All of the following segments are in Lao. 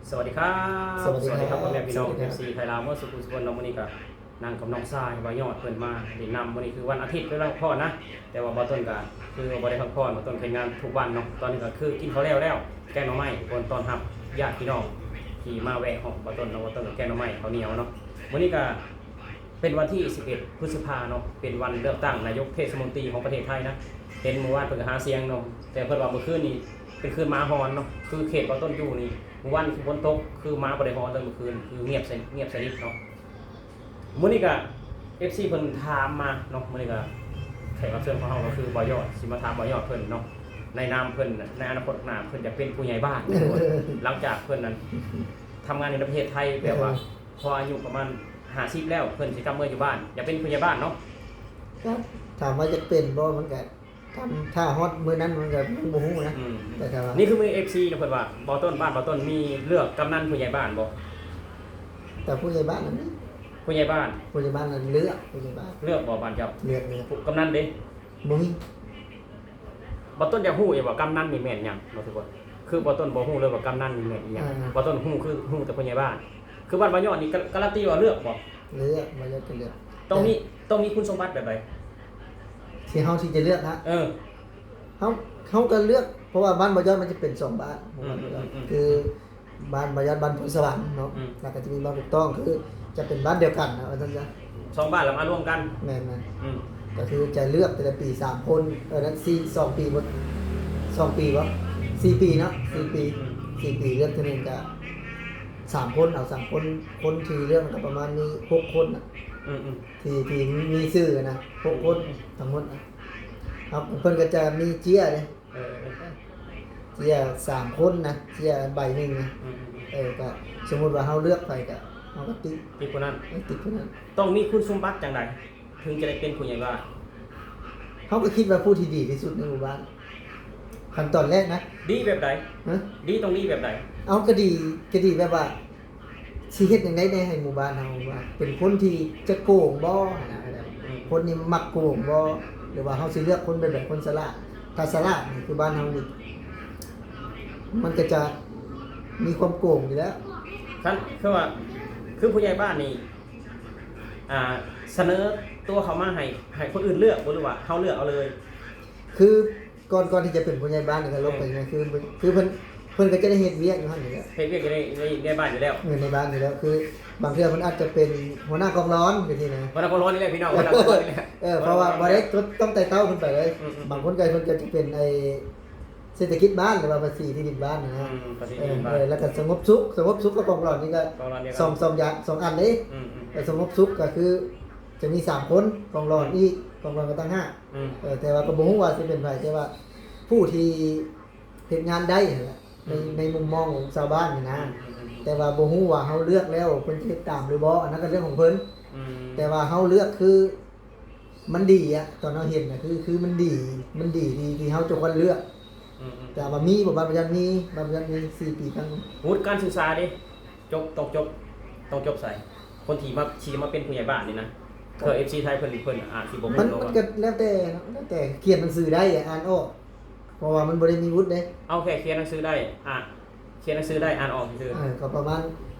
ສະຫວັດດີຄັບ ສະຫວັດດີຄັບ ສະຫວັດດີຄັບ ພໍ່ແມ່ພີ່ນ້ອງ ເອັຟຊີ ໄທລາວ ໝົດສູ່ຜູ້ສູ່ຄົນເນາະ. ມື້ນີ້ກໍນັ່ງກັບນ້ອງຊາຍ ບ່າວຍອດ ເພິ່ນມາຫຼິ້ນນຳ. ມື້ນີ້ຄືວັນອາທິດ ເພິ່ນພັກຜ່ອນນະ ແຕ່ວ່າບ່າວຕົ້ນກໍຄືວ່າບໍ່ໄດ້ພັກຜ່ອນ ບ່າວຕົ້ນເຮັດງານທຸກວັນເນາະ. ຕອນນີ້ກໍຄືກິນເຂົ້າແລ້ວແລ້ວ ແກງໜໍ່ໄມ້ ກ່ອນຕ້ອນຮັບຍາດພີ່ນ້ອງທີ່ມາແວະຮອດບ່າວຕົ້ນເນາະ. ບ່າວຕົ້ນກໍແກງໜໍ່ໄມ້ ເຂົ້າໜຽວເນາະ. ມື້ນີ້ກໍ ເປັນວັນທີສິບເອັດ ພຶດສະພາເນາະ ເປັນວັນເລືອກຕັ້ງນາຍົກເທດສະມົນຕີຂອງປະເທດໄທນະ. ເຫັນມື້ວານເພິ່ນກໍຫາສຽງເນາະ ແຕ່ເພິ່ນວ່າມື້ຄືນນີ້ເປັນຄືນໝາຫອນເນາະ ຄືເຂດບ່າວຕົ້ນຢູ່ນີ້ ມື້ວານຄືຝົນຕົກ ຄືໝາບໍ່ໄດ້ຫອນເລີຍມື້ຄືນ ຄືງຽບສະ ງຽບສະໜິດເນາະ. ມື້ນີ້ກໍ ເອັຟຊີ ເພິ່ນຖາມມາເນາະ. ມື້ນີ້ກໍແຂກຮັບເຊີນຂອງເຮົາກໍຄືບ່າວຍອດ ຊິມາຖາມບ່າວຍອດເພິ່ນເນາະ ໃນນາມເພິ່ນ ໃນອະນາຄົດຂ້າງໜ້າ ເພິ່ນຢາກເປັນຜູ້ໃຫຍ່ບ້ານ ຫຼັງຈາກເພິ່ນນັ້ນທຳງານຢູ່ໃນປະເທດໄທ ແບບວ່າ ພໍອາຍຸປະມານຫ້າສິບແລ້ວ ເພິ່ນຊິກັບເມືອຢູ່ບ້ານ ຢາກເປັນຜູ້ໃຫຍ່ບ້ານເນາະ. ກໍຖາມວ່າຢາກເປັນບໍ່ ມັນກໍ ຖ້າ ຖ້າຮອດມື້ນັ້ນມັນກໍຍັງບໍ່ຮູ້ນະ. ອືມ ແຕ່ຖ້າວ່າ ນີ້ຄືມື້ ເອັຟຊີ ນະ ເພິ່ນວ່າ ບ່າວຕົ້ນ ບ້ານບ່າວຕົ້ນມີເລືອກກຳນັນຜູ້ໃຫຍ່ບ້ານບໍ່? ແຕ່ຜູ້ໃຫຍ່ບ້ານນັ້ນມີ ຜູ້ໃຫຍ່ບ້ານ ຜູ້ໃຫຍ່ບ້ານນັ້ນເລືອກ ຜູ້ໃຫຍ່ບ້ານ ເລືອກບໍ່ບ້ານເຈົ້າ? ເລືອກ ເລືອກ ກຳນັນເດ? ບໍ່ມີ. ບ່າວຕົ້ນຢາກຮູ້ຢູ່ວ່າກຳນັນນີ້ແມ່ນຫຍັງເນາະທຸກຄົນ. ຄືບ່າວຕົ້ນບໍ່ຮູ້ເລີຍວ່າກຳນັນນີ້ແມ່ນອີ່ຫຍັງ. ອ່າ ບ່າວຕົ້ນຮູ້ຄືຮູ້ແຕ່ຜູ້ໃຫຍ່ບ້ານ. ຄືບ້ານບ່າວຍອດນີ້ກາ ກາລັນຕີວ່າເລືອກບໍ່? ເລືອກ ບ່າວຍອດກໍເລືອກ. ຕ້ອງມີ ແຕ່ ຕ້ອງມີຄຸນສົມບັດແບບໃດ? ທີ່ເຮົາທີ່ຈະເລືອກນະ? ເອີ ເຮົາ ເຮົາກໍເລືອກ ເພາະວ່າບ້ານບ່າວຍອດມັນຈະເປັນສອງບ້ານ. ອືມ ອືມ ອືມ ອືມ ຄື ບ້ານບ່າວຍອດ ບ້ານໂພນສະຫວັນເນາະ. ອືມ ແລ້ວກໍຈະມີບ້ານປົກຕ້ອງ ຄືຈະເປັນບ້ານດຽວກັນນະ ວ່າຊັ້ນຊະ. ສອງບ້ານແລ້ວມາລວມກັນ. ແມ່ນໆ. ອືມ ກໍຄືຈະເລືອກແຕ່ລະປີສາມຄົນ ເອີ ນັ້ນ ສີ່ ສອງປີບໍ່ ສອງປີບໍ່ ສີ່ປີເນາະ ສີ່ປີ ອືມ ສີ່ປີເລືອກເທື່ອໜຶ່ງ ກໍສາມຄົນ ເອົາສາມຄົນ ຄົນທີ່ເລືອກມັນກໍປະມານມີຫົກຄົນນະ. ອືມໆ. ທີ່ ທີ່ມີຊື່ນະ ຫົກຄົນ ອືມ ທັງໝົດນະ. ເອົາ ເພິ່ນກໍຈະມີເຈ້ຍເດ້. ເອີ ເຈ້ຍສາມຄົນນະ ເຈ້ຍໃບໜຶ່ງນະ. ອືມໆໆ. ເອີ ກໍສົມມຸດວ່າເຮົາເລືອກໃຜກໍ ເຮົາກໍຕິດ ຕິດຜູ້ນັ້ນ. ເອີ ຕິດຜູ້ນັ້ນ. ຕ້ອງມີຄຸນສົມບັດຈັ່ງໃດ ເຖິງຈະໄດ້ເປັນຜູ້ໃຫຍ່ບ້ານ? ເຮົາກໍຄິດວ່າຜູ້ທີ່ດີທີ່ສຸດໃນໝູ່ບ້ານ ຂັ້ນຕອນແລກນະ. ດີແບບໃດ? ຮະ? ດີຕ້ອງດີແບບໃດ? ເອົາ ກໍດີ ກໍດີແບບວ່າ ຊິເຮັດຈັ່ງໃດແດ່ໃຫ້ໝູ່ບ້ານເຮົາວ່າເປັນຄົນທີ່ຈະໂກງບໍ່ຫັ້ນນະ. ອືມ ຄົນນີ້ມັກໂກງບໍ່ ຫຼືວ່າເຮົາຊິເລືອກຄົນແບບໃດ ຄົນສະຫຼາດ? ຖ້າສະຫຼາດນີ້ຄືບ້ານເຮົານີ້ ມັນກໍຈະມີຄວາມໂກງຢູ່ແລ້ວ. ຄັນຄືວ່າ ຄືຜູ້ໃຫຍ່ບ້ານນີ້ ອ່າ ສະເໜີຕົວເຂົ້າມາໃຫ້ ໃຫ້ຄົນອື່ນເລືອກບໍ່ ຫຼືວ່າເຮົາເລືອກເອົາເລີຍ? ຄື ກ່ອນ ກ່ອນທີ່ຈະເປັນຜູ້ໃຫຍ່ບ້ານນີ້ກໍລົງໄປ ແມ່ນ ຄື ຄືເພິ່ນ ເພິ່ນກໍຈະໄດ້ເຮັດວຽກຢູ່ຫັ້ນຢູ່ແລ້ວ ເຮັດວຽກຢູ່ໃນ ໃນ ໃນບ້ານຢູ່ແລ້ວ. ເອີ ໃນບ້ານຢູ່ແລ້ວ ຄືບາງເທື່ອເພິ່ນອາດຈະເປັນຫົວໜ້າກອງລອນຈັ່ງຊີ້ນະ. ຫົວໜ້າກອງລອນນີ້ແຫຼະພີ່ນ້ອງ ຫົວໜ້າກອງລອນນີ້ແຫຼະ. ເອີ ເພາະວ່າບໍ່ໄດ້ຕ້ອງໄຕ່ເຕົ້າຂຶ້ນໄປເລີຍ. ອືມໆ. ບາງຄົນກໍເພິ່ນກໍຈະເປັນໄອ້ເສດຖະກິດບ້ານ ຫຼືວ່າພາສີທີ່ດິນບ້ານນະ. ອືມ ພາສີທີ່ດິນບ້ານ. ເອີ ແລ້ວກໍສະຫງົບສຸກ ສະຫງົບສຸກກັບກອງລອນນີ້ກໍ ກອງລອນດຽວກັນ ສອງ ສອງຢ່າງ ສອງອັນເດ້. ອືມໆ. ແລ້ວສະຫງົບສຸກກໍຄືຈະມີສາມຄົນ ກອງລອນ ອືມ ອີກ ກອງລອນກໍຕ່າງຫາກ. ອືມ ເອີ ແຕ່ວ່າກໍບໍ່ຮູ້ວ່າຊິເປັນໃຜ ແຕ່ວ່າຜູ້ທີ່ເຮັດງານໄດ້ຫັ້ນແຫຼະ ໃນ ອືມ ໃນມຸມມອງຂອງຊາວບ້ານນີ້ນະ. ອືມໆໆ. ແຕ່ວ່າບໍ່ຮູ້ວ່າເຮົາເລືອກແລ້ວເພິ່ນຈະເຮັດຕາມຫຼືບໍ່ ອັນນັ້ນກໍເລື່ອງຂອງເພິ່ນ. ອືມ ແຕ່ວ່າເຮົາເລືອກຄືມັນດີອະ ຕອນເຮົາເຫັນນະ ຄື ຄືມັນດີ ມັນດີທີ່ ທີ່ເຮົາຈະຄວນເລືອກ. ອືມໆ. ແຕ່ວ່າມີບໍ່ ບ້ານບໍ່ຍັດມີ ບ້ານບໍ່ຍັດມີສີ່ປີຄັ້ງ. ວຸດການສຶກສາເດ? ຈົບ ຕ້ອງຈົບ ຕ້ອງຈົບໃສ? ຄົນທີ່ມາ ທີ່ຈະມາເປັນຜູ້ໃຫຍ່ບ້ານນີ້ນະ ເພື່ອເອັຟຊີໄທເພິ່ນ ເພິ່ນອາດຊິບໍ່ຮູ້ ມັນ ເນາະ ມັນກໍແລ້ວແຕ່ເນາະ ແລ້ວແຕ່. ຂຽນໜັງສືໄດ້ອະ ອ່ານອອກ ເພາະວ່າມັນບໍ່ໄດ້ມີວຸດເດ້. ເອົາແຄ່ຂຽນໜັງສືໄດ້ ອ່ານ ຂຽນໜັງສືໄດ້ ອ່ານອອກຊື່ໆ. ເອີ ກໍປະມານ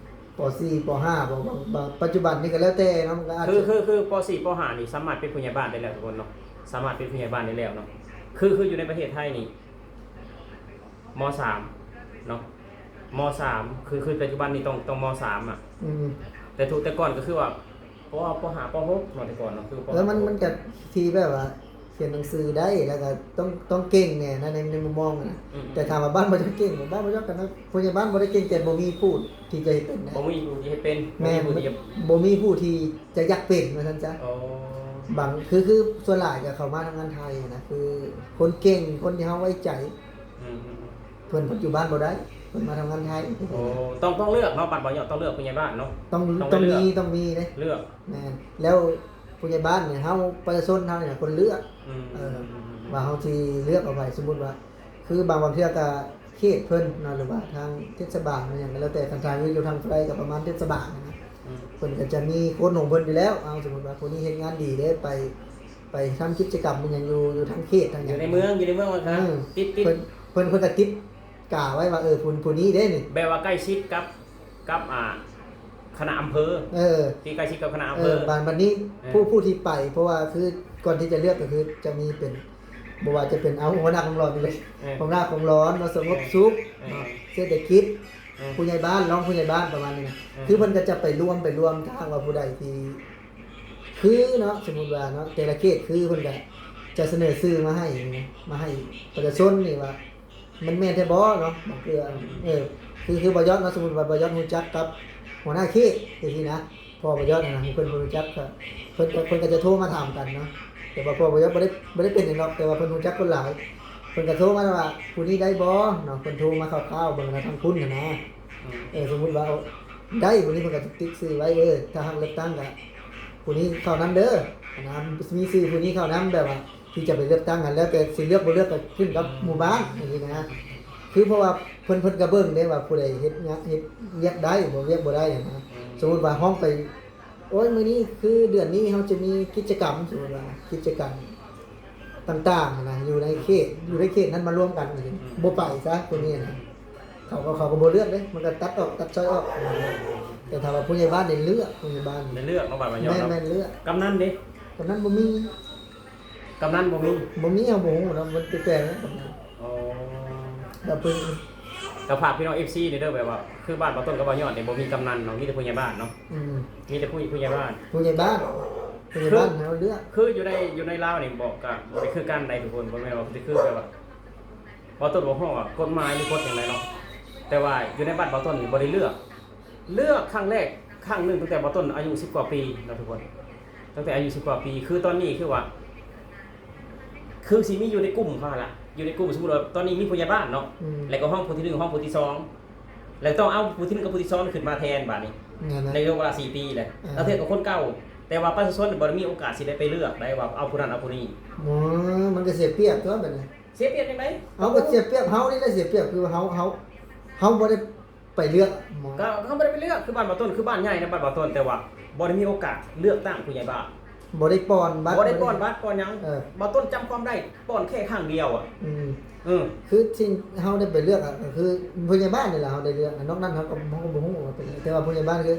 ປໍສີ່ ປໍຫ້າ ບໍ ບາງ ບາງ ປັດຈຸບັນນີ້ກໍແລ້ວແຕ່ເນາະ ມັນກໍອາດ ຄື ຈະ ຄື ຄື ປໍສີ່ ປໍຫ້າ ນີ້ສາມາດເປັນຜູ້ໃຫຍ່ບ້ານໄດ້ແລ້ວທຸກຄົນເນາະ ສາມາດເປັນຜູ້ໃຫຍ່ບ້ານໄດ້ແລ້ວເນາະ. ຄື ຄືຢູ່ໃນປະເທດໄທນີ້ ມໍສາມເນາະ ມໍສາມ ຄື ຄືປັດຈຸບັນນີ້ຕ້ອງ ຕ້ອງມໍສາມອະ. ອືມ ແຕ່ທຸ ແຕ່ກ່ອນກໍຄືວ່າ ປໍຫ້າ ປໍຫົກເນາະ ແຕ່ກ່ອນເນາະ ຄື ເອີ ມັນ ມັນກໍທີ່ແບບວ່າຂຽນໜັງສືໄດ້ ແລ້ວກໍຕ້ອງ ຕ້ອງເກັ່ງແດ່ນະ ໃນ ໃນມຸມມອງນະ. ອືມ ແຕ່ຖາມວ່າບ້ານບໍ່ຈະເກັ່ງ ບ້ານບໍ່ຈະກັນນະ ຜູ້ໃຫຍ່ບ້ານບໍ່ໄດ້ເກັ່ງ ແຕ່ບໍ່ມີຜູ້ທີ່ຈະເຮັດເປັນນະ. ບໍ່ມີຜູ້ທີ່ເຮັດເປັນ. ແມ່ນ ບໍ່ມີຜູ້ທີ່ຈະ ບໍ່ມີຜູ້ທີ່ຈະຢາກເປັນວ່າຊັ້ນຊະ. ອໍ ບາງ ຄື ຄືສ່ວນຫຼາຍກໍເຂົ້າມາທຳງານໄທນະ ຄືຄົນເກັ່ງ ຄົນທີ່ເຮົາໄວ້ໃຈ. ອືມ ເພິ່ນ ເພິ່ນຢູ່ບ້ານບໍ່ໄດ້ ເພິ່ນມາທຳງານໄທ. ໂອ້ ຕ້ອງ ຕ້ອງເລືອກເນາະ ບ້ານບໍ່ຍອດ ຕ້ອງເລືອກຜູ້ໃຫຍ່ບ້ານເນາະ. ຕ້ອງ ຕ້ອງ ຕ້ອງມີ ຕ້ອງມີເດ້ ເລືອກ. ແມ່ນ ແລ້ວຜູ້ໃຫຍ່ບ້ານນີ້ ເຮົາປະຊາຊົນເຮົານີ້ແຫຼະຄົນເລືອກ. ອືມ ເອີ ວ່າເຮົາຊິເລືອກເອົາໃຜ. ສົມມຸດວ່າ ຄືບາງ ບາງເທື່ອກໍເຂດເພິ່ນເນາະ ຫຼືວ່າທາງເທດສະບານຫຍັງກໍແລ້ວແຕ່ ຄັນທາງຢູ່ ຢູ່ທາງໄກກໍປະມານເທດສະບານນະ. ອືມ ເພິ່ນກໍຈະມີຄົນຂອງເພິ່ນຢູ່ແລ້ວ. ເອົາ ສົມມຸດວ່າຄົນນີ້ເຮັດງານດີເດ້ ໄປ ໄປທຳກິດຈະກຳອີ່ຫຍັງຢູ່ ຢູ່ທາງເຂດທາງຫຍັງ ຢູ່ໃນເມືອງ ຢູ່ໃນເມືອງວ່າ ເອີ ຕິດ ຕິດ ເພິ່ນ ເພິ່ນ ເພິ່ນກໍຕິດ ກາໄວ້ວ່າ ເອີ ຜູ້ ຜູ້ນີ້ເດ້ນີ້ ແບບວ່າໃກ້ຊິດກັບ ກັບ ອ່າ ຄະນະອຳເພີ ເອີ ທີ່ໃກ້ຊິດກັບຄະນະອຳ ເອີ ເພີ ບາດ ບາດນີ້ ເອີ ຜູ້ ຜູ້ທີ່ໄປ ເພາະວ່າຄືກ່ອນທີ່ຈະເລືອກກໍຄືຈະມີເປັນ ບໍ່ວ່າຈະເປັນ ເອົາ ຫົວໜ້າກອງຫຼອນນີ້ເລີຍ ເອີ ຫົວໜ້າກອງຫຼອນເນາະ ສະຫງົບ ເອີ ສຸກ ເອີ ເນາະ ເສດຖະກິດ ເອີ ຜູ້ໃຫຍ່ບ້ານ ຮອງຜູ້ໃຫຍ່ບ້ານ ປະມານນີ້ນະ ເອີ ຄືເພິ່ນກໍຈະໄປລວມ ໄປລວມ ຖ້າຫາກວ່າຜູ້ໃດທີ່ ຄືເນາະ ສົມມຸດວ່າເນາະ ແຕ່ລະເຂດຄືເພິ່ນກະຈະສະເໜີຊື່ມາໃຫ້ ມາໃຫ້ປະຊາຊົນນີ້ວ່າ ມັນແມ່ນແທ້ບໍ່ເນາະ ບາງເທື່ອ ເອີ ຄື ຄືບ່າວຍອດເນາະ ສົມມຸດວ່າບ່າວຍອດຮູ້ຈັກກັບຫົວໜ້າເຂດຈັ່ງຊີ້ນະ ພໍ່ບ່າວຍອດນະ ເພິ່ນບໍ່ຮູ້ຈັກກະ ເພິ່ນ ເພິ່ນກໍຈະໂທມາຖາມກັນເນາະ ແຕ່ວ່າພໍ່ບ່າວຍອດບໍ່ໄດ້ ບໍ່ໄດ້ເປັນຫຍັງດອກ ແຕ່ວ່າເພິ່ນຮູ້ຈັກຄົນຫຼາຍ ເພິ່ນກໍໂທມາວ່າ ຜູ້ນີ້ໄດ້ບໍ່ເນາະ ເພິ່ນໂທມາຂ່າວໆເບິ່ງນະ ທາງພຸ້ນຫັ້ນນະ ເອີ ສົມມຸດວ່າ ໄດ້ ຜູ້ນີ້ເພິ່ນກໍຕິດຊື່ໄວ້ ເອີ ຖ້າຫາກເລືອກຕັ້ງກະ ຜູ້ນີ້ເຂົ້ານຳເດີ ອັນນັ້ນ ມີຊື່ຜູ້ນີ້ເຂົ້ານຳ ແບບວ່າທີ່ຈະໄປເລືອກຕັ້ງຫັ້ນ ແລ້ວແຕ່ຊິເລືອກບໍ່ເລືອກກໍຂຶ້ນກັບ ອືມ ໝູ່ບ້ານຈັ່ງຊີ້ນະ ຄືເພາະວ່າເພິ່ນ ເພິ່ນກໍເບິ່ງເດ້ວ່າຜູ້ໃດເຮັດງານ ເຮັດວຽກໄດ້ບໍ່ ວຽກບໍ່ໄດ້ຫັ້ນນະ ອືມ ສົມມຸດວ່າຮ້ອງໄປ ໂອ້ຍ ມື້ນີ້ຄືເດືອນນີ້ເຮົາຈະມີກິດຈະກຳ ສົມມຸດວ່າກິດຈະກຳ ຕ່າງໆຫັ້ນນະ ຢູ່ໃນເຂດ ຢູ່ໃນເຂດນັ້ນມາລວມກັນ ອືມ ບໍ່ໄປຊະ ພວກນີ້ນະ ເຂົາກໍ ເຂົາກໍບໍ່ເລືອກເດ້ ມັນກໍຕັດອອກ ຕັດຊ່ອຍອອກ ແຕ່ຖ້າວ່າຜູ້ໃຫຍ່ບ້ານນີ້ເລືອກ ຜູ້ໃຫຍ່ບ້ານ ໄດ້ເລືອກເນາະ ບາດວ່າຍອດ ແມ່ນ ແມ່ນເລືອກ ກຳນັນເດ້ ກຳນັນບໍ່ມີ ກຳນັນບໍ່ມີ ບໍ່ມີ ເຮົາບໍ່ຮູ້ເນາະ ມັນແປກໆນະ ກຳນັນ ອໍ ແລ້ວເພິ່ນ ກໍຝາກພີ່ນ້ອງ ເອັຟຊີ ນີ້ເດີ ແບບວ່າ ຄືບ້ານບ່າວຕົ້ນກັບບ່າວຍອດນີ້ບໍ່ມີກຳນັນເນາະ ມີແຕ່ຜູ້ໃຫຍ່ບ້ານເນາະ ອືມ ມີແຕ່ຜູ້ ຜູ້ໃຫຍ່ບ້ານ ຜູ້ໃຫຍ່ບ້ານ ຜູ້ໃຫຍ່ ຄື ບ້ານເຮົາເລືອກ ຄືຢູ່ໃນ ຢູ່ໃນລາວນີ້ ບໍ່ ກໍບໍ່ໄດ້ຄືກັນໃດທຸກຄົນ ບໍ່ແມ່ນວ່າຊິຄືແບບວ່າ ບ່າວຕົ້ນບໍ່ຮູ້ວ່າກົດໝາຍ ຫຼື ກົດຫຍັງໃດເນາະ ແຕ່ວ່າຢູ່ໃນບ້ານບ່າວຕົ້ນນີ້ບໍ່ໄດ້ເລືອກ ເລືອກຄັ້ງແລກຄັ້ງໜຶ່ງຕັ້ງແຕ່ບ່າວຕົ້ນອາຍຸສິບກວ່າປີເນາະທຸກຄົນ ຕັ້ງແຕ່ອາຍຸສິບກວ່າປີ ຄືຕອນນີ້ຄືວ່າ ຄືຊິມີຢູ່ໃນກຸ່ມເຂົາຫັ້ນລະ ຢູ່ໃນກຸ່ມ ສົມມຸດວ່າຕອນນີ້ມີຜູ້ໃຫຍ່ບ້ານເນາະ ອືມ ແລ້ວກໍຮອງຜູ້ທີໜຶ່ງ ຮອງຜູ້ທີສອງ ແລ້ວຕ້ອງເອົາຜູ້ທີໜຶ່ງກັບຜູ້ທີສອງຂຶ້ນມາແທນບາດນີ້ ແມ່ນແລ້ວ ໃນລະຍະເວລາສີ່ປີແຫຼະ ເອີ ແລ້ວເທື່ອກໍຄົນເກົ່າ ແຕ່ວ່າປະຊາຊົນບໍ່ໄດ້ມີໂອກາດຊິໄດ້ໄປເລືອກໄດ້ວ່າເອົາຜູ້ນັ້ນເອົາຜູ້ນີ້ ໂອ້ ມັນກໍເສຍປຽບຕົວະບາດນີ້ ເສຍປຽບຈັ່ງໃດ? ເຮົາກໍເສຍປຽບ ເຮົານີ້ແຫຼະເສຍປຽບ ຄືເຮົາ ເຮົາ ເຮົາບໍ່ໄດ້ໄປເລືອກ ກໍເຮົາບໍ່ໄດ້ໄປເລືອກ ຄືບ້ານບ່າວຕົ້ນ ຄືບ້ານໃຫຍ່ນະ ບ້ານບ່າວຕົ້ນ ແຕ່ວ່າບໍ່ໄດ້ມີໂອກາດເລືອກຕັ້ງຜູ້ໃຫຍ່ບ້ານ ບໍ່ໄດ້ປ່ອນບັດ ບໍ່ໄດ້ປ່ອນບັດປ່ອນຫຍັງ ເອີ ບ່າວຕົ້ນຈຳຄວາມໄດ້ ປ່ອນແຄ່ຄັ້ງດຽວອະ ອືມ ເອີ ຄືທີ່ເຮົາໄດ້ໄປເລືອກອະ ກໍຄືຜູ້ໃຫຍ່ບ້ານນີ້ແຫຼະເຮົາໄດ້ເລືອກ ນອກນັ້ນເຮົາກໍ ເຮົາກໍບໍ່ຮູ້ວ່າເປັນ ແຕ່ວ່າຜູ້ໃຫຍ່ບ້ານຄື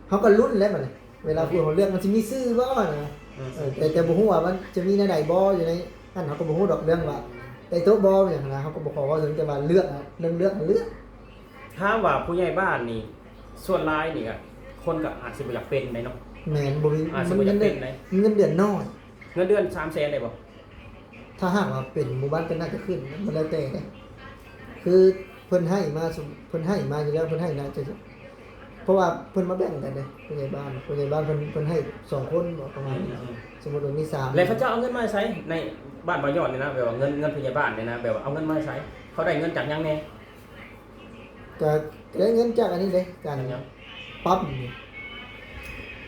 ເຮົາກໍລຸ້ນແຫຼະບາດນີ້ ເວລາຜູ້ເຮົາເລືອກມັນຊິມີຊື່ບໍ່ນະ ເອີ ເອີ ແຕ່ ແຕ່ບໍ່ຮູ້ວ່າມັນຈະມີແນວໃດບໍ່ຢູ່ໃນນັ້ນ ເຮົາກໍບໍ່ຮູ້ດອກເລື່ອງວ່າໄດ້ໂຕະບໍ່ຫຍັງຫັ້ນນະ ເຮົາກໍບໍ່ຂໍເວົ້າເຖິງ ແຕ່ວ່າເລືອກ ເລື່ອງເລືອກ ເລືອກ ຖາມວ່າຜູ້ໃຫຍ່ບ້ານນີ້ ສ່ວນຫຼາຍນີ້ກະ ຄົນກໍອາດຊິບໍ່ຢາກເປັນໄດ໋ເນາະ ແມ່ນ ບໍ່ມີ ອາດຊິບໍ່ຢາກເປັນໄດ໋ ເງິນເດືອນນ້ອຍ ເງິນເດືອນສາມແສນໄດ້ບໍ່? ຖ້າຫາກວ່າເປັນໝູ່ບ້ານກໍໜ້າຈະຂຶ້ນ ມັນແລ້ວແຕ່ເດ້ ຄືເພິ່ນໃຫ້ມາ ເພິ່ນໃຫ້ມາຢູ່ແລ້ວ ເພິ່ນໃຫ້ໜ້າຈະ ເພາະວ່າເພິ່ນມາແບ່ງກັນເດ້ ຜູ້ໃຫຍ່ບ້ານ ຜູ້ໃຫຍ່ບ້ານເພິ່ນ ເພິ່ນໃຫ້ສອງຄົນບໍ ປະມານນີ້ ອືມ ສົມມຸດວ່າມີສາມ ແລ້ວເຂົາເຈົ້າເອົາເງິນມາໃຊ້ ໃນບ້ານບ່າວຍອດນີ້ນະ ແບບວ່າເງິນ ເງິນຜູ້ໃຫຍ່ບ້ານນີ້ນະ ແບບວ່າເອົາເງິນມາໃຊ້ ເຂົາໄດ້ເງິນຈາກຫຍັງແດ່? ກໍໄດ້ເງິນຈາກອັນນີ້ເດ້ ການ ຈາກຫຍັງ? ປ້ຳນີ້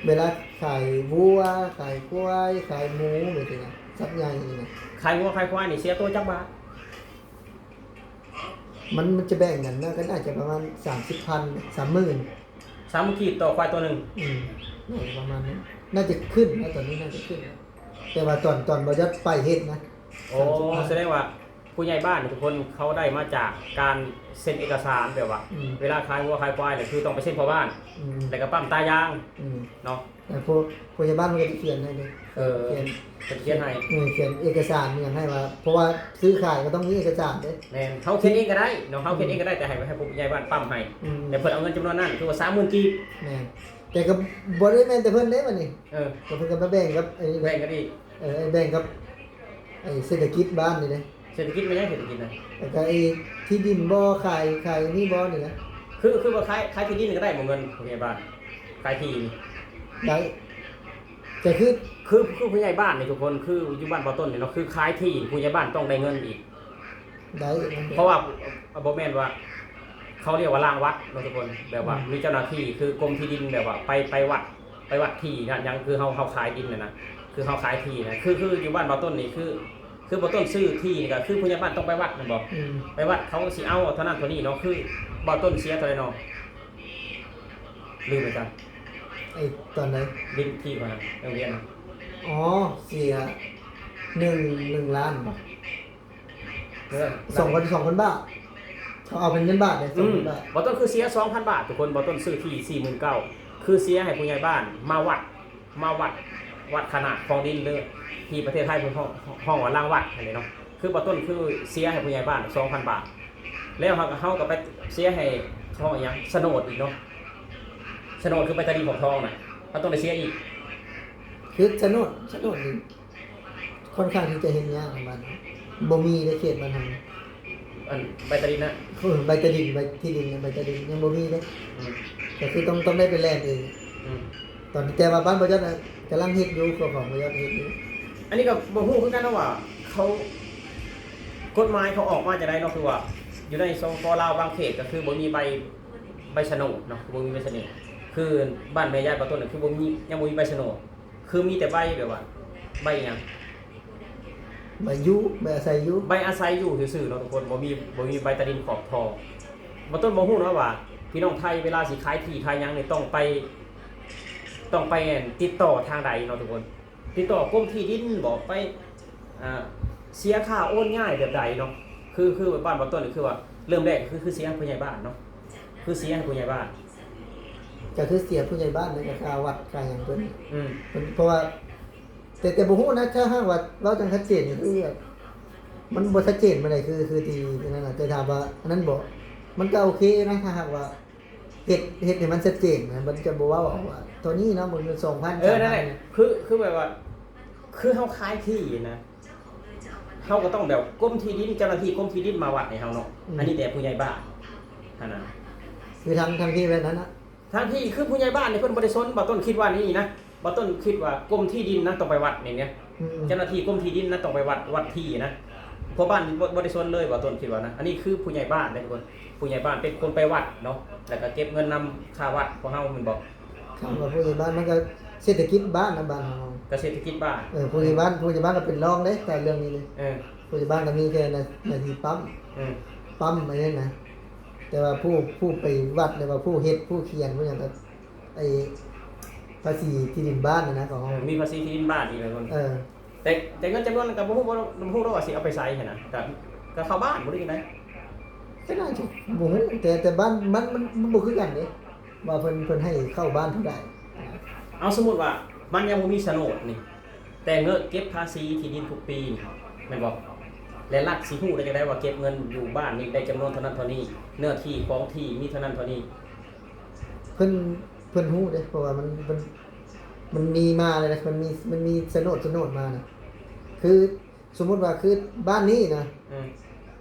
ເວລາຂາຍວັວ ຂາຍຄວາຍ ຂາຍໝູ ແບບນີ້ນະ ສັດໃຫຍ່ນີ້ນະ ຂາຍງົວຂາຍຄວາຍນີ້ເສຍໂຕຈັກບາດ? ມັນ ມັນຈະແບ່ງກັນນະ ກໍໜ້າຈະປະມານສາມສິບພັນ ສາມໝື່ນ ສາມໝື່ນກີບຕໍ່ຄວາຍໂຕໜຶ່ງ ອືມ ໜ້າຈະປະມານນັ້ນ ໜ້າຈະຂຶ້ນນະ ຕອນນີ້ໜ້າຈະຂຶ້ນນະ ແຕ່ວ່າຕອນ ຕອນບ່າວຍອດໄປເຮັດນະ ໂອ້ ສາມສິບພັນ ສະແດງວ່າຜູ້ໃຫຍ່ບ້ານທຸກຄົນເຂົາໄດ້ມາຈາກການເຊັນເອກະສານ ແບບວ່າ ອືມ ເວລາຂາຍງົວຂາຍຄວາຍນີ້ຄືຕ້ອງໄປເຊັນພໍ່ບ້ານ ອືມ ແລ້ວກໍປ້ຳຕາຢາງ ອືມ ເນາະ ແຕ່ຜູ້ ຜູ້ໃຫຍ່ບ້ານເພິ່ນກໍຈະຂຽນໃຫ້ເດ້ ເອີ ຂຽນ ເພິ່ນຂຽນໃຫ້ ເອີ ຂຽນເອກະສານຫຍັງໃຫ້ວ່າ ເພາະວ່າຊື້ຂາຍກໍຕ້ອງມີເອກະສານເດ້ ແມ່ນ ເຮົາຂຽນເອງກໍໄດ້ເນາະ ເຮົາຂຽນເອງກໍໄດ້ ອືມ ແຕ່ໃຫ້ ໃຫ້ຜູ້ໃຫຍ່ບ້ານປ້ຳໃຫ້ ອືມ ແຕ່ເພິ່ນເອົາເງິນຈຳນວນນັ້ນ ຄືວ່າສາມໝື່ນກີບ ແມ່ນ ແຕ່ກໍບໍ່ໄດ້ແມ່ນແຕ່ເພິ່ນເດ້ບັດນີ້ ເອີ ກໍເພິ່ນກໍມາແບ່ງກັບໄອ້ ແບ່ງກັນອີກ ເອີ ແບ່ງກັບໄອ້ເສດຖະກິດບ້ານນີ້ເດ້ ເສດຖະກິດແມ່ນຫຍັງ ເສດຖະກິດນະ? ແລ້ວກໍໄອ້ທີ່ດິນບໍ່ ຂາຍ ຂາຍນີ້ບໍ່ນີ້ນະ ຄື ຄືວ່າຂາຍ ຂາຍທີ່ດິນກໍໄດ້ບໍ່ ເງິນຜູ້ໃຫຍ່ບ້ານ ຂາຍທີ່ນີ້? ໄດ້ ແຕ່ຄື ຄື ຄືຜູ້ໃຫຍ່ບ້ານນີ້ທຸກຄົນ ຄືຢູ່ບ້ານບ່າວຕົ້ນນີ້ເນາະ ຄືຂາຍທີ່ ຜູ້ໃຫຍ່ບ້ານຕ້ອງໄດ້ເງິນອີກ ໄດ້ ເພາະວ່າບໍ່ແມ່ນວ່າ ເຂົາຮຽກວ່າລ້າງວັດເນາະທຸກຄົນ ແບບວ່າ ອືມ ມີເຈົ້າໜ້າທີ່ຄືກົມທີ່ດິນ ແບບວ່າໄປ ໄປວັດ ໄປວັດທີ່ນັ້ນຫຍັງ ຄືເຮົາ ເຮົາຂາຍດິນຫັ້ນນະ ຄືເຮົາຂາຍທີ່ນະ ຄື ຄືຢູ່ບ້ານບ່າວຕົ້ນນີ້ ຄື ຄືບ່າວຕົ້ນຊື້ທີ່ນີ້ກໍຄືຜູ້ໃຫຍ່ບ້ານຕ້ອງໄປວັດແມ່ນບໍ່? ອືມ ໄປວັດເຂົາຊິເອົາເທົ່ານັ້ນເທົ່ານີ້ເນາະ ຄືບ່າວຕົ້ນເສຍເທົ່າໃດເນາະ? ລືມແລ້ວຈ້ະ ໄອ້ຕອນໃດ? ດິນທີ່ວ່າໂຮງຮຽນນະ ອໍ ເສຍໜຶ່ງ ໜຶ່ງລ້ານບໍ? ເອີ ສອງພັນ ສອງພັນບາດ ເຂົາເອົາເປັນເງິນບາດເດ້ ອືມ ສອງພັນບາດ ບ່າວຕົ້ນຄືເສຍສອງພັນບາດ ທຸກຄົນ. ບ່າວຕົ້ນຊື້ທີ່ສີ່ໝື່ນເກົ້າ ຄືເສຍໃຫ້ຜູ້ໃຫຍ່ບ້ານມາວັດ ມາວັດ ວັດຂະໜາດຂອງດິນເດີ ທີ່ປະເທດໄທເພິ່ນຮ້ອງ ຮ້ອງວ່າລາງວັດຫັ້ນເດເນາະ. ຄືບ່າວຕົ້ນຄືເສຍໃຫ້ຜູ້ໃຫຍ່ບ້ານສອງພັນບາດ ແລ້ວເຮົາ ເຮົາກໍໄປເສຍໃຫ້ ເຂົາເອີ້ນຫຍັງ ສະໂໜດອີກເນາະ. ສະໂໜດຄືໃບຕາດິນຂອງທອງນະ ເຮົາຕ້ອງໄດ້ເສຍອີກ. ຄືສະໂໜດ ສະໂໜດນີ້ ຂ້ອນຂ້າງທີ່ຈະເຮັດຍາກໃນບ້ານ ບໍ່ມີໃນເຂດບ້ານເຮົາ. ອັນໃບຕາດິນນະ? ເອີ ໃບຕາດິນ ໃບທີ່ດິນ ໃບຕາດິນຍັງບໍ່ມີເດ້. ອືມ ກໍຄືຕ້ອງ ຕ້ອງໄດ້ໄປແລ່ນເອງ. ອືມ ຕອນ ແຕ່ວ່າບ້ານບໍ່ຢອດນະ ກຳລັງເຮັດຢູ່ ຂອງ ຂອງບໍ່ຢອດເຮັດຢູ່. ອັນນີ້ກໍບໍ່ຮູ້ຄືກັນເນາະວ່າເຂົາ ກົດໝາຍເຂົາອອກມາຈັ່ງໃດເນາະ. ຄືວ່າຢູ່ໃນ ສປປ ລາວ ບາງເຂດກໍຄືບໍ່ມີໃບ ໃບສະໂໜດເນາະ ບໍ່ມີໃບສະໂໜດ. ຄືບ້ານແມ່ຍາຍບ່າວຕົ້ນນະ ຄືບໍ່ມີ ຍັງບໍ່ມີໃບສະໂໜດ. ຄືມີແຕ່ໃບແບບວ່າ ໃບຫຍັງ ໃບຢູ່ ໃບອາໄສຢູ່ ໃບອາໄສຢູ່ຊື່ໆເນາະທຸກຄົນ. ບໍ່ມີ ບໍ່ມີໃບຕາດິນຂອບທອງ. ບ່າວຕົ້ນບໍ່ຮູ້ເນາະວ່າ ພີ່ນ້ອງໄທເວລາຊິຂາຍທີ່ຂາຍຫຍັງນີ້ ຕ້ອງໄປ ຕ້ອງໄປ ອັນ ຕິດຕໍ່ທາງໃດເນາະທຸກຄົນ. ຕິດຕໍ່ກົມທີ່ດິນບໍ ໄປ ອ່າ ເສຍຄ່າໂອນຍ້າຍແບບໃດເນາະ. ຄື ຄືບ້ານບ່າວຕົ້ນນີ້ ຄືວ່າເລີ່ມແລກກໍຄື ຄືເສຍໃຫ້ຜູ້ໃຫຍ່ບ້ານເນາະ ຄືເສຍໃຫ້ຜູ້ໃຫຍ່ບ້ານ. ກໍຄືເສຍຜູ້ໃຫຍ່ບ້ານ ແລ້ວກໍຄ່າວັດຄ່າຫຍັງເພິ່ນ. ອືມ ເພິ່ນ ເພາະວ່າ ແຕ່ ແຕ່ບໍ່ຮູ້ນະ ຖ້າຫາກວ່າເວົ້າຈັ່ງຊັດເຈນນີ້ ຄືແບບ ມັນບໍ່ຊັດເຈນປານໃດ ຄື ຄືທີ່ນັ້ນນະ. ແຕ່ຖາມວ່າອັນນັ້ນບໍ ມັນກໍໂອເຄນະ ຖ້າຫາກວ່າ ເຮັດ ເຮັດໃຫ້ມັນຊັດເຈນນະ ມັນຈະບໍ່ເວົ້າອອກວ່າໂຕນີ້ເນາະ ໝື່ນສອງພັນ ເອີ ສາມພັນ ນັ້ນແຫຼະ. ຄື ຄືແບບວ່າ ຄືເຮົາຂາຍທີ່ນະ ເຮົາກໍຕ້ອງແບບ ກົມທີ່ດິນ ເຈົ້າໜ້າທີ່ກົມທີ່ດິນມາວັດໃຫ້ເຮົາເນາະ. ອືມ ອັນນີ້ແຕ່ຜູ້ໃຫຍ່ບ້ານຫັ້ນນະ ຄືທາງ ທາງທີ່ແບບນັ້ນນະ ທາງທີ່ຄືຜູ້ໃຫຍ່ບ້ານນີ້ເພິ່ນບໍ່ໄດ້ສົນ. ບ່າວຕົ້ນຄິດວ່ານີ້ນະ ບ່າວຕົ້ນຄິດວ່າກົມທີ່ດິນນະຕ້ອງໄປວັດນີ້ນະ. ອືມ ເຈົ້າໜ້າທີ່ກົມທີ່ດິນນະຕ້ອງໄປວັດ ວັດທີ່ນະ ເພາະບ້ານບໍ່ ບໍ່ໄດ້ສົນເລີຍ ບ່າວຕົ້ນຄິດວ່ານະ. ອັນນີ້ຄືຜູ້ໃຫຍ່ບ້ານເດ້ທຸກຄົນ ຜູ້ໃຫຍ່ບ້ານເປັນຄົນໄປວັດເນາະ ແລ້ວກໍເກັບເງິນນຳຄ່າວັດຂອງເຮົາແມ່ນບໍ່? ຄຳວ່າຜູ້ໃຫຍ່ບ້ານມັນກໍເສດຖະກິດບ້ານນະ ບ້ານເຮົາ ກໍເສດຖະກິດບ້ານ. ເອີ ຜູ້ໃຫຍ່ບ້ານ ຜູ້ໃຫຍ່ບ້ານກໍເປັນຮອງເດ້ ແຕ່ເລື່ອງນີ້ເດ້. ເອີ ຜູ້ໃຫຍ່ບ້ານກໍມີແຕ່ໜ້າ ໜ້າທີ່ປ້ຳ ເອີ ປ້ຳອັນນີ້ນະ ແຕ່ວ່າຜູ້ ຜູ້ໄປວັດ ຫຼືວ່າຜູ້ເຮັດ ຜູ້ຂຽນ ຜູ້ຫຍັງກໍ ໄອ້ພາສີທີ່ດິນບ້ານນະ ຂອງເຮົາ ເອີ ມີພາສີທີ່ດິນບ້ານອີກແລ້ວ. ເອີ ແຕ່ ແຕ່ເງິນຈຳນວນນັ້ນກໍບໍ່ຮູ້ ບໍ່ ບໍ່ຮູ້ດອກວ່າຊິເອົາໄປໃສຫັ້ນນະ ກໍ ກໍເຂົ້າບ້ານບໍ່ໄດ້ຈັ່ງໃດ. ກໍໜ້າຈະບໍ່ຮູ້ ແຕ່ ແຕ່ບ້ານມັນ ມັນ ມັນບໍ່ຄືກັນເດ້ ວ່າເພິ່ນ ເພິ່ນໃຫ້ເຂົ້າບ້ານເທົ່າໃດ. ເອົາ ສົມມຸດວ່າມັນຍັງບໍ່ມີສະໂໜດນີ້ ແຕ່ເງິນເກັບພາສີທີ່ດິນທຸກປີນີ້ ແມ່ນບໍ່? ແລະລັດຊິຮູ້ໄດ້ຈັ່ງໃດວ່າເກັບເງິນຢູ່ບ້ານນີ້ໄດ້ຈຳນວນເທົ່ານັ້ນເທົ່ານີ້ ເນື້ອທີ່ຂອງທີ່ມີເທົ່ານັ້ນເທົ່ານີ້? ເພິ່ນ ເພິ່ນຮູ້ເດ້ ເພາະວ່າມັນ ມັນ ມັນມີມາເລີຍນະ ມັນມີ ມັນມີສະໂໜດ ສະໂໜດມານະ. ຄືສົມມຸດວ່າຄືບ້ານນີ້ນະ ອືມ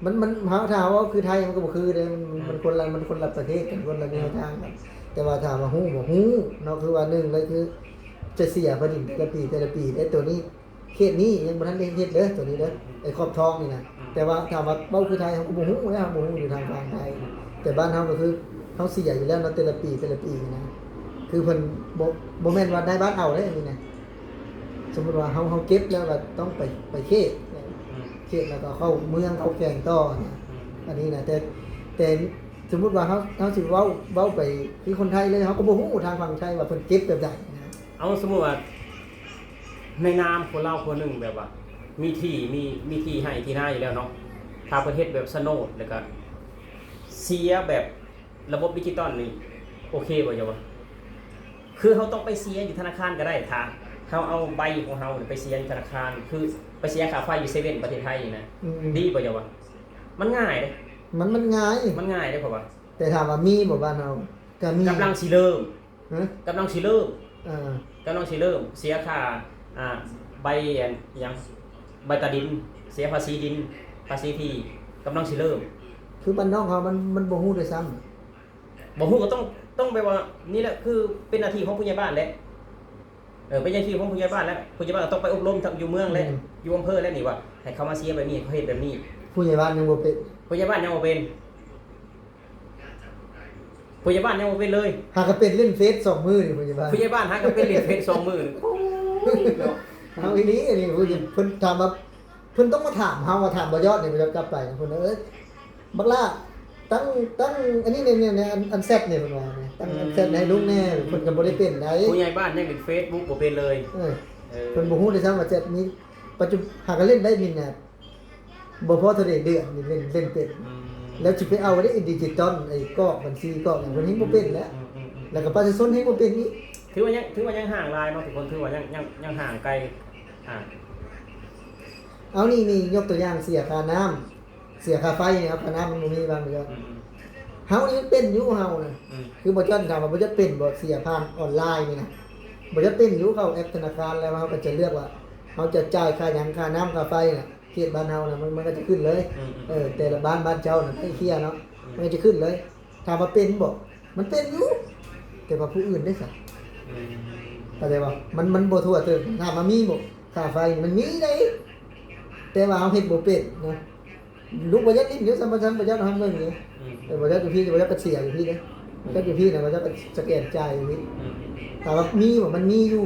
ມັນ ມັນ ເຮົາ ຖ້າເຮົາເວົ້າຄືໄທມັນກໍບໍ່ຄືເດ້ ມັນ ມັນ ອືມ ມັນຄົນລະ ມັນຄົນລະປະເທດກັນ ຄົນລະແນວທາງກັນ. ແຕ່ວ່າຖາມວ່າຮູ້ບໍ່? ຮູ້ເນາະ ຄືວ່າໜຶ່ງເລີຍຄືຈະເສຍພາສີແຕ່ລະປີ ແຕ່ລະປີເດ້ ໂຕນີ້ ເຂດນີ້ຍັງບໍ່ທັນໄດ້ເຮັດເດີ ໂຕນີ້ເດີ ອືມ ໄອ້ຂອບທອງນີ້ນະ. ອືມ ແຕ່ວ່າຖາມວ່າເວົ້າຄືໄທ ເຮົາກໍບໍ່ຮູ້ນະ ເຮົາບໍ່ຮູ້ຢູ່ທາງຝັ່ງໄທ. ແຕ່ບ້ານເຮົາກໍຄືເຮົາເສຍຢູ່ແລ້ວເນາະ ແຕ່ລະປີ ແຕ່ລະປີນະ ຄືເພິ່ນບໍ່ ບໍ່ແມ່ນວ່ານາຍບ້ານເອົາເດ້ ອັນນີ້ນະ. ສົມມຸດວ່າເຮົາ ເຮົາເກັບແລ້ວກໍຕ້ອງໄປ ໄປເຂດ ອືມ ເຂດແລ້ວກໍເຂົ້າເມືອງ ເຂົ້າແຂວງຕໍ່ນະ. ອືມ ອັນນີ້ນະ ແຕ່ ແຕ່ສົມມຸດວ່າເຮົາ ເຮົາຊິເວົ້າ ເວົ້າໄປຄືຄົນໄທເລີຍ ເຮົາກໍບໍ່ຮູ້ທາງຝັ່ງໄທວ່າເພິ່ນເກັບແບບໃດນະ. ເອົາ ສົມມຸດວ່າ ໃນນາມຄົນລາວຄົນໜຶ່ງ ແບບວ່າມີທີ່ ມີ ມີທີ່ໄຮ່ທີ່ນາຢູ່ແລ້ວເນາະ ຖ້າເພິ່ນເຮັດແບບສະໂໜດ ແລ້ວກໍເສຍແບບລະບົບດິຈິຕອນນີ້ ໂອເຄບໍ່ ເຈົ້າວ່າ? ຄືເຮົາຕ້ອງໄປເສຍຢູ່ທະນາຄານກໍໄດ້ ຖ້າເຮົາເອົາໃບຂອງເຮົາໄປເສຍຢູ່ທະນາຄານ ຄືໄປເສຍຄ່າໄຟຢູ່ເຊເວັ່ນປະເທດໄທນີ້ນະ. ອືມ ດີບໍ່ ເຈົ້າວ່າ? ມັນງ່າຍເດ້ ມັນ ມັນງ່າຍ ມັນງ່າຍເດ້ ເພາະວ່າ ແຕ່ຖາມວ່າມີບໍ່ບ້ານເຮົາ? ກໍມີ ກຳລັງຊິເລີ່ມ ຮະ? ກຳລັງຊິເລີ່ມ ເອີ ກຳລັງຊິເລີ່ມເສຍຄ່າ ອ່າ ໃບ ອັນ ຫຍັງ ໃບຕາດິນ ເສຍພາສີດິນ ພາສີທີ່ ກຳລັງຊິເລີ່ມ. ຄືບ້ານນອກເຮົາມັນ ມັນບໍ່ຮູ້ດ້ວຍຊ້ຳ ບໍ່ຮູ້ກໍຕ້ອງ ຕ້ອງແບບວ່າ ນີ້ແຫຼະ ຄືເປັນໜ້າທີ່ຂອງຜູ້ໃຫຍ່ບ້ານແຫຼະ. ເອີ ເປັນໜ້າທີ່ຂອງຜູ້ໃຫຍ່ບ້ານແຫຼະ ຜູ້ໃຫຍ່ບ້ານກໍຕ້ອງໄປອົບຮົມທັງຢູ່ເມືອງແຫຼະ ອືມ ຢູ່ອຳເພີແຫຼະ ນີ້ວ່າໃຫ້ເຂົາມາເສຍແບບນີ້ ເຂົາເຮັດແບບນີ້. ຜູ້ໃຫຍ່ບ້ານຍັງບໍ່ເປັນ ຜູ້ໃຫຍ່ບ້ານຍັງບໍ່ເປັນ ຜູ້ໃຫຍ່ບ້ານຍັງບໍ່ເປັນເລີຍ ຫາກໍເປັນຫຼິ້ນເຟສສອງມື້ນີ້ ຜູ້ໃຫຍ່ບ້ານ ຜູ້ໃຫຍ່ບ້ານຫາກໍເປັນຫຼິ້ນເຟສສອງມື້ນີ້. ໂອ້ຍເນາະ ເອົາອີ່ຫຼີ ອັນນີ້ຜູ້ໃຫຍ່ ເພິ່ນຖາມວ່າ ເພິ່ນຕ້ອງມາຖາມເຮົາ ວ່າຖາມບໍ່ຢອດນີ້ ບໍ່ຢອດກັບໄປ ເພິ່ນວ່າ ເອີຍ ບັກຫຼ້າ ຕັ້ງ ຕັ້ງອັນນີ້ແດ່ ອັນ ອັນແຊັດນີ້ ເພິ່ນວ່າ ຕັ້ງອັນແຊັດໃຫ້ລຸງແດ່ ອືມ ເພິ່ນກໍບໍ່ໄດ້ເປັນໃດ໋ ຜູ້ໃຫຍ່ບ້ານຍັງຫຼິ້ນເຟສບຸກບໍ່ເປັນເລີຍ. ເອີ ເອີ ເພິ່ນບໍ່ຮູ້ດ້ວຍຊ້ຳວ່າແຊັດມີ ປັດຈຸ ຫາກໍຫຼິ້ນໄດ້ມິນນະ ບໍ່ພໍເທົ່າໃດເດືອນນີ້ ເລ່ນ ເລ່ນເປັນ. ອືມ ແລ້ວຊິໄປເອົາໄດ້ດິຈິຕອນ ໄອ້ກອກບັນຊີກອກຫຍັງ ເພິ່ນເຮັດບໍ່ເປັນແຫຼະ ອືມໆໆ ແລ້ວກໍປະຊາຊົນເຮັດບໍ່ເປັນອີກ. ຖືວ່າຍັງ ຖືວ່າຍັງຫ່າງຫຼາຍເນາະທຸກຄົນ ຖືວ່າຍັງ ຍັງ ຍັງຫ່າງໄກ ອ່າ ເອົານີ້ ນີ້ຍົກຕົວຢ່າງເສຍຄ່ານ້ຳ ເສຍຄ່າໄຟນີ້ ເອົາຄ່ານ້ຳມັນບໍ່ມີບາງເທື່ອ ອືມໆ ເຮົານີ້ເປັນຢູ່ເຮົານະ ອືມ ຄືບໍ່ຈັນຖາມວ່າບໍ່ຈັກເປັນບໍ່ເສຍຜ່ານອອນລາຍນີ້ນະ ບໍ່ຈັກເປັນຢູ່ ເຂົ້າແອັບທະນາຄານແລ້ວ ເຮົາກໍຈະເລືອກວ່າເຮົາຈະຈ່າຍຄ່າຫຍັງ ຄ່ານ້ຳຄ່າໄຟນະ ເຂດບ້ານເຮົານະ ມັນ ມັນກໍຈະຂຶ້ນເລີຍ ອືມໆ ເອີ ແຕ່ລະບ້ານ ບ້ານເຈົ້ານະ ໃຫ້ເຄຍເນາະ ອືມ ມັນກໍຈະຂຶ້ນເລີຍ. ຖາມວ່າເປັນບໍ່? ມັນເປັນຢູ່ ແຕ່ວ່າຜູ້ອື່ນເດ້ຊະ ອືມ ເຂົ້າໃຈບໍ່? ມັນ ມັນບໍ່ທົ່ວເຖິງ. ຖາມວ່າມີບໍ່? ຄ່າໄຟມັນມີເດ້ ແຕ່ວ່າເຮົາເຮັດບໍ່ເປັນນະ. ລູກບໍ່ຢາກຫຼິ້ນຢູ່ ສຳປະຊັນບໍ່ຢາກຮັບເບິ່ງຢູ່ ອືມ ເອີ ບໍ່ຢາກຢູ່ພີ້ ບໍ່ຢາກກະເສຍຢູ່ພີ້ເດ້ ອືມ ບໍ່ຢາກຢູ່ພີ້ນະ ບໍ່ຢາກກະສະແກນຈ່າຍຢູ່ພີ້ ອືມ ຖາມວ່າມີບໍ່? ມັນມີຢູ່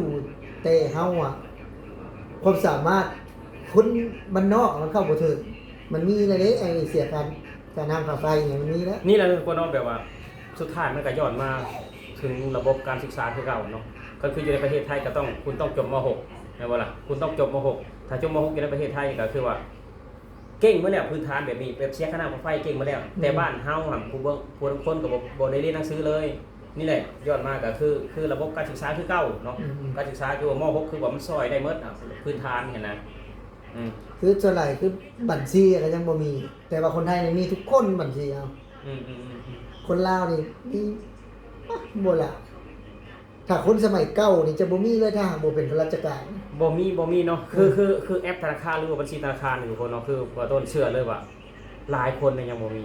ແຕ່ເຮົາອະ ຄວາມສາມາດຄົນບ້ານນອກມັນເຂົ້າບໍ່ເຖິງ ມັນມີແລ້ວເດ້ ໄອ້ເສຍການ ຄ່ານ້ຳຄ່າໄຟຫຍັງມັນມີແລ້ວ. ນີ້ແຫຼະທຸກຄົນເນາະ ແບບວ່າສຸດທ້າຍມັນກໍຍ້ອນມາເຖິງລະບົບການສຶກສາຄືເກົ່າເນາະ ກໍຄືຢູ່ໃນປະເທດໄທກໍຕ້ອງ ຄຸນຕ້ອງຈົບ ມ.ຫົກ ແມ່ນບໍ່ລະ? ຄຸນຕ້ອງຈົບ ມ.ຫົກ ຖ້າຈົບ ມ.ຫົກ ຢູ່ໃນປະເທດໄທນີ້ກໍຄືວ່າເກັ່ງໝົດແລ້ວ ພື້ນຖານແບບນີ້ ແບບເສຍຄ່ານ້ຳຄ່າໄຟເກັ່ງໝົດແລ້ວ ອືມ ແຕ່ບ້ານເຮົາຫັ້ນ ຜູ້ເບິ່ງ ຜູ້ຄົນກໍບໍ່ ບໍ່ໄດ້ຮຽນໜັງສືເລີຍ. ນີ້ແຫຼະ ຍ້ອນມາກໍຄື ຄືລະບົບການສຶກສາຄືເກົ່າເນາະ ອືມ ການສຶກສາຄືວ່າ ມ.ຫົກ ຄືວ່າມັນຊ່ອຍໄດ້ໝົດ ອາ ພື້ນຖານຫັ້ນນະ ອືມ ຄືສ່ວນຫຼາຍຄືບັນຊີກໍຍັງບໍ່ມີ ແຕ່ວ່າຄົນໄທນີ້ມີທຸກຄົນບັນຊີເອົາ ອືມໆໆໆ ຄົນລາວນີ້ມີ ອະ ບໍ່ຫຼາຍ ຖ້າຄົນສະໄໝເກົ່ານີ້ຈະບໍ່ມີເລີຍ ຖ້າຫາກບໍ່ເປັນຂ້າລາຊະການ ບໍ່ມີ ບໍ່ມີເນາະ ຄື ອືມ ຄື ຄືແອັບທະນາຄານ ຫຼືວ່າບັນຊີທະນາຄານນີ້ທຸກຄົນເນາະ ຄືບ່າວຕົ້ນເຊື່ອເລີຍວ່າຫຼາຍຄົນນີ້ຍັງບໍ່ມີ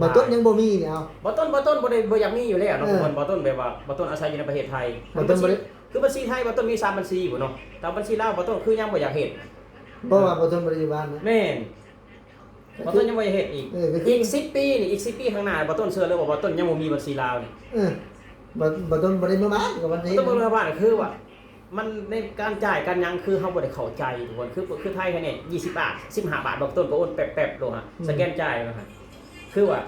ບ່າວຕົ້ນຍັງບໍ່ມີນີ້ ເອົາ ບ່າວຕົ້ນ ບ່າວຕົ້ນບໍ່ໄດ້ ບໍ່ຢາກມີຢູ່ແລ້ວເນາະ ເອີ ທຸກຄົນ ບ່າວຕົ້ນແບບວ່າບ່າວຕົ້ນອາໄສຢູ່ໃນປະເທດໄທ ບ່າວຕົ້ນບໍ່ໄດ້ ຄືບັນຊີໄທ ບ່າວຕົ້ນມີສາມບັນຊີພຸ້ນເນາະ ແຕ່ບັນຊີລາວ ບ່າວຕົ້ນຄືຍັງບໍ່ຢາກເຮັດ ເພາະວ່າບ່າວຕົ້ນບໍ່ໄດ້ຢູ່ບ້ານນະ ແມ່ນ ບ່າວຕົ້ນຍັງບໍ່ຢາກເຮັດອີກ ເອີ ກໍຄືອີກສິບປີນີ້ ອີກສິບປີຂ້າງໜ້າ ບ່າວຕົ້ນເຊື່ອເລີຍວ່າບ່າວຕົ້ນຍັງບໍ່ມີບັນຊີລາວນີ້ ເອີ ບ່າວ ບ່າວຕົ້ນບໍ່ໄດ້ເມືອບ້ານ ກໍວ່າ ບໍ່ຕ້ອງເມືອບ້ານ ຄືວ່າມັນໃນການຈ່າຍການຫຍັງ ຄືເຮົາບໍ່ໄດ້ເຂົ້າໃຈທຸກຄົນ ຄື ຄືໄທແທ້ນີ້ ຍີ່ສິບບາດ ສິບຫ້າບາດ ບ່າວຕົ້ນກໍໂອນແປັບໆໂລດ ອືມ ສະແກນຈ່າຍ ຄືວ່າ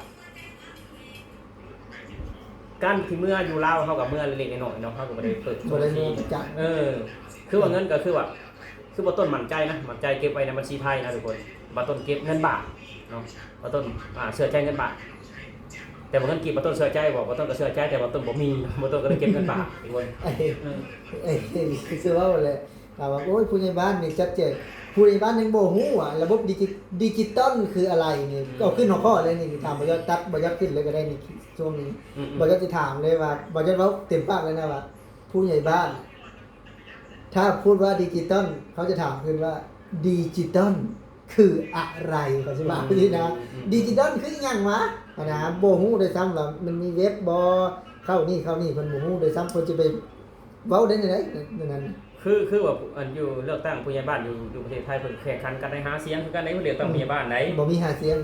ການທີ່ເມືອຢູ່ລາວ ເຮົາກໍເມືອເລັກໆນ້ອຍໆເນາະ ເຮົາກໍບໍ່ໄດ້ເປີດບັນຊີ ບໍ່ໄດ້ເມືອຈັກ ເອີ ຄືວ່າເງິນກໍຄືວ່າ ຄືບ່າວຕົ້ນໝັ້ນໃຈນະ ໝັ້ນໃຈເກັບໄວ້ໃນບັນຊີໄທນະທຸກຄົນ ບ່າວຕົ້ນເກັບເງິນບາດເນາະ ບ່າວຕົ້ນ ອ່າ ເຊື່ອໃຈເງິນບາດ ແຕ່ວ່າເງິນກີບບ່າວຕົ້ນເຊື່ອໃຈບໍ່? ບ່າວຕົ້ນກໍເຊື່ອໃຈ ແຕ່ບ່າວຕົ້ນບໍ່ມີ ບ່າວຕົ້ນກໍເລີຍເກັບເງິນບາດທຸກຄົນ ເອີ ເອີ ຄືເວົ້າແຫຼະ ຖາມວ່າ ໂອ້ຍ ຜູ້ໃຫຍ່ບ້ານນີ້ຈັດແຈງ ຜູ້ໃຫຍ່ບ້ານຍັງບໍ່ຮູ້ວ່າລະບົບດິຈິ ດິຈິຕອນຄືອະໄລນີ້ ອືມ ເອົາຂຶ້ນຫົວຂໍ້ເລີຍນີ້ ຖາມບໍ່ຢາກຕັດ ບໍ່ຢາກຂຶ້ນເລີຍກໍໄດ້ນີ້ ຊ່ວງນີ້ ອືມໆ ບໍ່ຢາກຊິຖາມເລີຍວ່າ ບໍ່ຢາກເວົ້າເຕັມປາກເລີຍນະວ່າ ຜູ້ໃຫຍ່ບ້ານ ຖ້າພູດວ່າດິຈິຕອນ ເຂົາຈະຖາມຄືນວ່າ ດິຈິຕອນຄືອະໄລ? ເຂົາຊິວ່າ ອືມ ຊີ້ນະ ອືມ ດິຈິຕອນຄືອີ່ຫຍັງຫວາ? ຫັ້ນນະ ບໍ່ຮູ້ດ້ວຍຊ້ຳວ່າມັນມີເວັບບໍ່ ເຂົ້ານີ້ເຂົ້ານີ້ ເພິ່ນບໍ່ຮູ້ດ້ວຍຊ້ຳ ເພິ່ນຈະໄປ ເວົ້າໄດ້ແນວໃດແນວນັ້ນ? ຄື ຄືວ່າ ອັນ ຢູ່ເລືອກຕັ້ງຜູ້ໃຫຍ່ບ້ານຢູ່ ຢູ່ປະເທດໄທ ເພິ່ນແຂ່ງຂັນກັນໄດ້ຫາສຽງຄືກັນໃດ໋ ເລືອກຕັ້ງ ອືມ ຜູ້ໃຫຍ່ບ້ານໃດ໋ ບໍ່ມີຫາສຽງ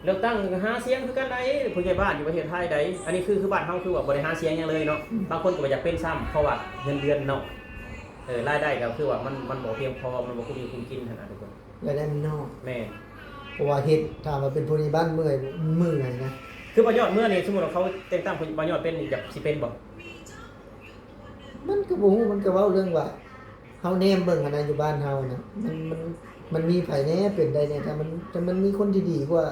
ເລືອກຕັ້ງຫາສຽງຄືກັນໃດ໋ ຜູ້ໃຫຍ່ບ້ານຢູ່ປະເທດໄທໃດ໋ ອັນນີ້ຄື ຄືບ້ານເຮົາ ຄືວ່າບໍ່ໄດ້ຫາສຽງຫຍັງເລີຍເນາະ ອືມ ບາງຄົນກໍບໍ່ຢາກເປັນຊ້ຳ ເພາະວ່າເງິນເດືອນເນາະ ເອີ ລາຍໄດ້ກໍຄືວ່າມັນ ມັນບໍ່ພຽງພໍ ມັນບໍ່ກຸ້ມຢູ່ກຸ້ມກິນຫັ້ນນະທຸກຄົນ ລາຍໄດ້ມັນນ້ອຍ ແມ່ນ ເພາະວ່າເຮັດ ຖາມວ່າເປັນຜູ້ໃຫຍ່ບ້ານເມື່ອຍບໍ່? ເມື່ອຍນະ ຄືບໍ່ຍອດເມື່ອນີ້ ສົມມຸດວ່າເຂົາແຕ່ງຕັ້ງບໍ່ຍອດເປັນນີ້ ຢາກຊິເປັນບໍ່? ມັນກໍບໍ່ຮູ້ ມັນກໍເວົ້າເລື່ອງວ່າ ເຮົາແນມເບິ່ງຫັ້ນນະ ຢູ່ບ້ານເຮົານະ ມັນ ມັນ ມັນມີໃຜແດ່ເປັນໄດ້ແດ່ ຖ້າມັນ ຖ້າມັນມີຄົນທີ່ດີກວ່າ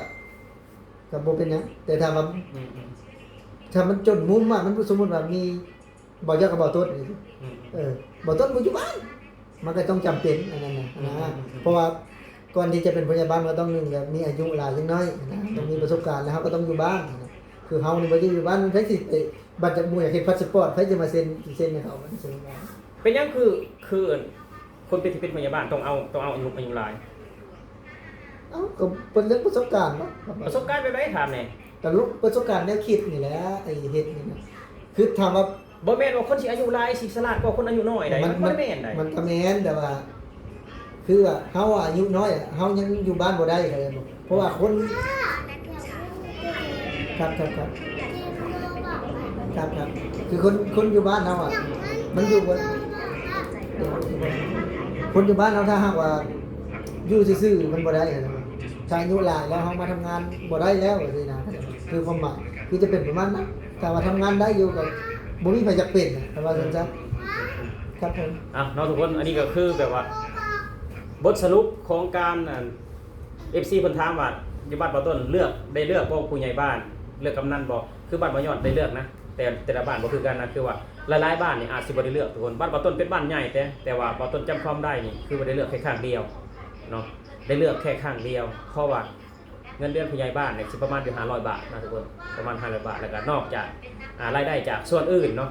ກໍບໍ່ເປັນຫຍັງ ແຕ່ຖ້າວ່າ ອືມໆ ຖ້າມັນຈົນມຸມອະ ມັນ ສົມມຸດວ່າມີ ບໍ່ຢາກກັບບໍ່ຕົ້ນນີ້ ອືມ ເອີ ບໍ່ຕົ້ນບໍ່ຢູ່ບ້ານ ມັນກໍຕ້ອງຈຳເປັນອັນນັ້ນນະ ອືມໆໆ ເພາະວ່າກ່ອນທີ່ຈະເປັນພະຍາບານ ມັນກໍຕ້ອງໜຶ່ງແບບມີອາຍຸຫຼາຍຈັກໜ້ອຍນະ ອືມ ຕ້ອງມີປະສົບການ ແລ້ວເຮົາກໍຕ້ອງຢູ່ບ້ານນະ ຄືເຮົານີ້ບໍ່ໄດ້ຢູ່ບ້ານ ໃຜຊິໄປ ບັດຈັກໝູ່ຢາກເຮັດພາສປອດ ໃຜຈະມາເຊັນ ເຊັນໃຫ້ເຂົາ ເປັນຫຍັງຄື ຄືຄົນເປັນ ທີ່ເປັນພະຍາບານຕ້ອງເອົາ ຕ້ອງເອົາອາຍຸ ອາຍຸຫຼາຍ? ເອົ້າ ກໍເປັນເລື່ອງປະສົບການເນາະ ປະສົບການແບບໃດ ຖາມແດ່? ກໍປະສົບການແນວຄິດນີ້ແຫຼະ ໄອ້ເຮັດນີ້ນະ ຄືຖາມວ່າ ບໍ່ແມ່ນວ່າຄົນທີ່ອາຍຸຫຼາຍຊິສະຫຼາດກວ່າຄົນອາຍຸນ້ອຍໃດ໋ ມັນ ມັນບໍ່ແມ່ນໃດ໋ ມັນກໍແມ່ນ ແຕ່ວ່າ ຄືວ່າເຮົາອາຍຸນ້ອຍ ເຮົາຍັງຢູ່ບ້ານບໍ່ໄດ້ ເຂົ້າໃຈບໍ່? ເພາະວ່າຄົນ ຄັບ ຄັບ ຄັບ ຄັບ ຄືຄົນ ຄົນຢູ່ບ້ານເຮົາອະ ມັນຢູ່ບໍ່ ຄົນຢູ່ບ້ານເຮົາ ຖ້າຫາກວ່າຢູ່ຊື່ໆ ມັນບໍ່ໄດ້ ຖ້າອາຍຸຫຼາຍແລ້ວ ເຮົາມາທຳງານບໍ່ໄດ້ແລ້ວ ຈັ່ງຊີ້ນະ ຄືຄວາມໝາຍ ຄືຈະເປັນປະມານນັ້ນ ຖ້າວ່າທຳງານໄດ້ຢູ່ ກໍບໍ່ມີໃຜຢາກເປັນ ຄັນວ່າຊັ້ນຊະ ຄັບຜົມ. ອ່ະ ເນາະທຸກຄົນ ອັນນີ້ກໍຄືແບບວ່າ ບົດສະຫຼຸບຂອງການ ອັນ ເອັຟຊີເພິ່ນຖາມວ່າ ຢູ່ບ້ານບ່າວຕົ້ນເລືອກ ໄດ້ເລືອກບໍ່ຜູ້ໃຫຍ່ບ້ານ ເລືອກກຳນັນບໍ່? ຄືບ້ານບ່າວຍອດໄດ້ເລືອກນະ ແຕ່ແຕ່ລະບ້ານບໍ່ຄືກັນນະ ຄືວ່າຫຼາຍໆບ້ານນີ້ອາດຊິບໍ່ໄດ້ເລືອກທຸກຄົນ. ບ້ານບ່າວຕົ້ນເປັນບ້ານໃຫຍ່ແຕ່ ແຕ່ວ່າບ່າວຕົ້ນຈຳຄວາມໄດ້ນີ້ ຄືວ່າໄດ້ເລືອກແຄ່ຄັ້ງດຽວເນາະ ໄດ້ເລືອກແຄ່ຄັ້ງດຽວ ເພາະວ່າເງິນເດືອນຜູ້ໃຫຍ່ບ້ານນີ້ຊິປະມານຢູ່ຫ້າຮ້ອຍບາດນະທຸກຄົນ ປະມານຫ້າຮ້ອຍບາດ. ແລ້ວກໍນອກຈາກ ອ່າ ລາຍໄດ້ຈາກສ່ວນອື່ນເນາະ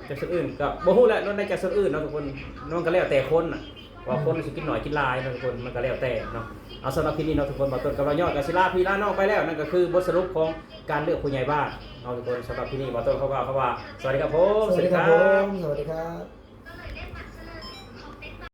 ຈາກສ່ວນອື່ນກໍບໍ່ຮູ້ແຫຼະ ລາຍໄດ້ຈາກສ່ວນອື່ນເນາະທຸກຄົນ ມັນກໍແລ້ວແຕ່ຄົນນະ ວ່າຄົນຊິກິນໜ້ອຍກິນຫຼາຍເນາະທຸກຄົນ ມັນກໍແລ້ວແຕ່ເນາະ. ເອົາ ສຳລັບຄລິບນີ້ເນາະທຸກຄົນ ບ່າວຕົ້ນກັບບ່າວຍອດກໍຊິລາພີ່ລານ້ອງໄປແລ້ວ ນັ້ນກໍຄືບົດສະຫຼຸບຂອງການເລືອກຜູ້ໃຫຍ່ບ້ານເນາະທຸກຄົນ. ສຳລັບຄລິບນີ້ບ່າວຕົ້ນຂໍກ່າວຄຳວ່າ ສະຫວັດດີຄັບຜົມ ສະຫວັດດີຄັບຜົມ ສະຫວັດດີຄັບ.